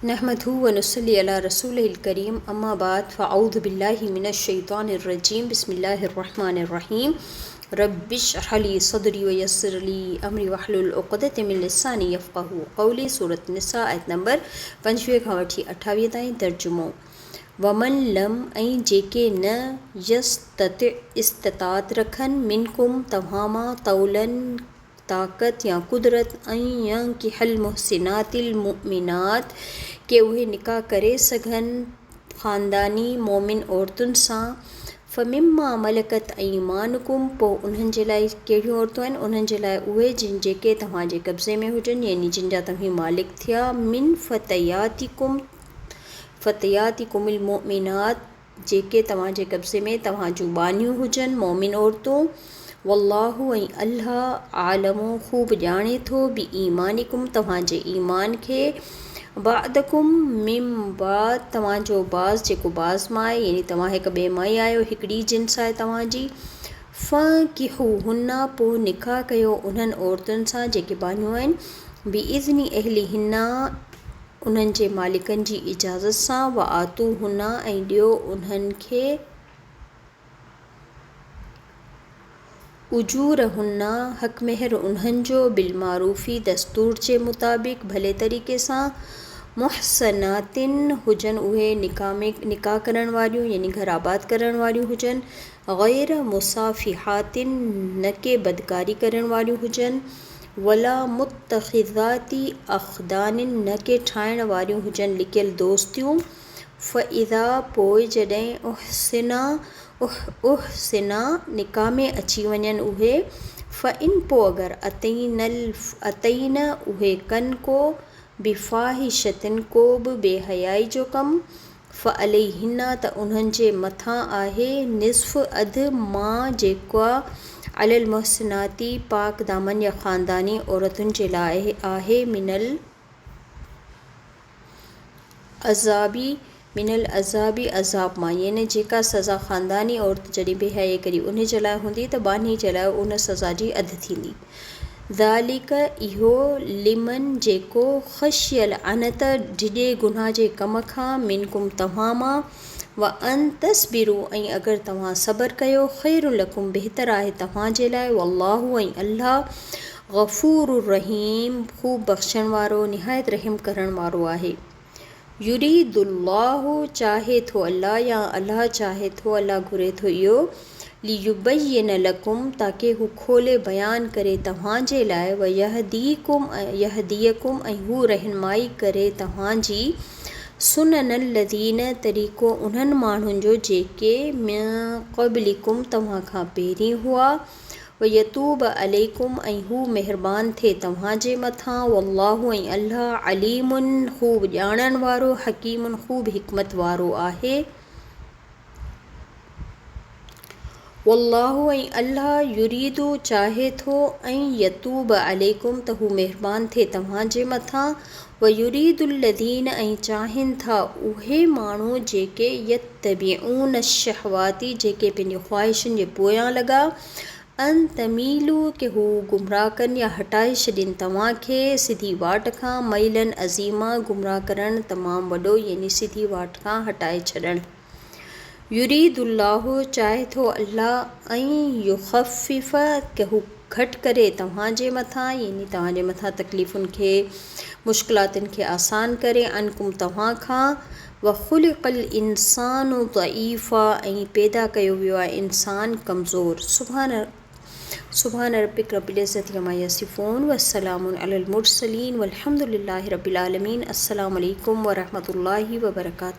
نحمده ونصلي علي رسوله الڪريم اما بعد فاعوذ بالله من الشيطان الرجيم بسم الله الرحمن الرحيم رب اشرح لي صدري ويسر لي امري واحلل عقدة من لساني يفقهوا قولي سورة نساء آيت نمبر 25 کان وٺي 28 تائين ترجمو ومن لم ۽ جيڪي نه يستطع استطاعت رکن منڪم توهان مان طولا طاقت يا قدرت ان ينڪح المحصنات المؤمنات ڪي اهي نڪاح ڪري سگهن خانداني مؤمن عورتن سان فمما ملڪت ايمانڪم پوء انهن جي لاء ڪهڙيون عورتون آهن انهن جي لاء اهي جن جيڪي توهان جي قبضي ۾ هجن يعني جن جا توهين مالڪ ٿيا من فتياتڪم فتياتڪم المؤمنات جيڪي توهان جي قبضي ۾ توهان جون ٻانهيون هجن، مؤمن عورتون، والله ۽ الله اعلم خوب ڄاڻي ٿو بايمانڪم توهان جي ايمان کي، بعضڪم من بعض توهان جو بعض جيڪو بعض مان آهي يعني توهان هڪ ٻئي مان ئي آهيو هڪڙي جنس آهي توهان جي، فانڪحوهن پوء نڪاح ڪيو انهن عورتن سان جيڪي ٻانهيون آهن، باذن اهلهن انهن جي مالڪن جي اجازت سان، وآتوهن ۽ ڏيو انهن کي اجورهن حق مهر انهن جو، بالمعروف دستور جي مطابق، ڀلي طريقي سان، محصنات هجن اهي نڪاح ۾ نڪاح ڪرڻ واريون يعني گهر آباد ڪرڻ واريون هجن، غير مصافحات نه ڪي بدڪاري ڪرڻ واريون هجن. ولا متخذات اخدان نه ڪي ٺاهڻ واريون هجن لڪيل دوستيون، فاذا پوء جڏهن احصنا احصنا نڪاح ۾ اچي وڃن اهي، فان پوء اگر اتين اتين اهي ڪن ڪو بفاحشة ڪو به بي حيائي جو ڪم، فعليهن ته انهن جي مٿان آهي، نصف اڌ، ما جيڪو علي المحصنات پاڪ دامن يا خانداني عورتن جي لاء آهي، من العذاب من العذاب عذاب مان، يعني جيڪا سزا خانداني عورت جڏهن بي حيائي ڪري انهي جي لاء هوندي ته ٻانهي جي لاء ان سزا جي اڌ ٿيندي. ذلڪ، اهو، لمن، جيڪو، خشي العنت، ڊڄي گناهه جي ڪم کان، منڪم توهان مان، وان تصبروا ۽ اگر توهان صبر ڪيو، خير لڪم بهتر آهي توهان جي لاء، والله ۽ الله، غفور رحيم خوب بخشڻ وارو نهايت رحم ڪرڻ وارو آهي. يريد الله چاهي ٿو الله يا الله چاهي ٿو الله گهري ٿو اهو ليبين لڪم تاڪه هو کولي بيان ڪري توهان جي لاء ويهديڪم يهديڪم ۽ هو رهنمائي ڪري توهان جي سنن الذين طريقو انهن ماڻهن جو جيڪي من قبلڪم توهان کان پهرين هئا ويتوب عليڪم ۽ هو مهربان ٿئي توهان جي مٿان والله ۽ الله عليم خوب ڄاڻڻ وارو حڪيم خوب حڪمت وارو آهي. والله ۽ الله يريد چاهي ٿو ان يتوب عليڪم ته هو مهربان ٿئي توهان جي مٿان ويريد الذين ۽ چاهين ٿا اهي ماڻهو جيڪي يتبعون الشهوات جيڪي پنهنجي خواهشن جي پويان لڳا ان تميلوا ڪي هو گمراهه ڪن يا هٽائي ڇڏين توهان کي سڌي واٽ کان ميلا عظيما گمراهه ڪرڻ تمام وڏو يعني سڌي واٽ کان هٽائي ڇڏڻ. يريد الله، چاهي ٿو الله، ان يخفف، ته هو گهٽ ڪري توهان جي مٿان، يعني توهان جي مٿان تڪليفن کي، مشڪلاتن کي آسان ڪري، عنڪم توهان کان، وخلق الانسان ضعيفا ۽ پيدا ڪيو ويو آهي انسان ڪمزور. سبحان سبحان ربک رب العزة عما يصفون وسلام علي المرسلين والحمد لله رب العالمين السلام عليڪم ورحمة الله وبرڪاته.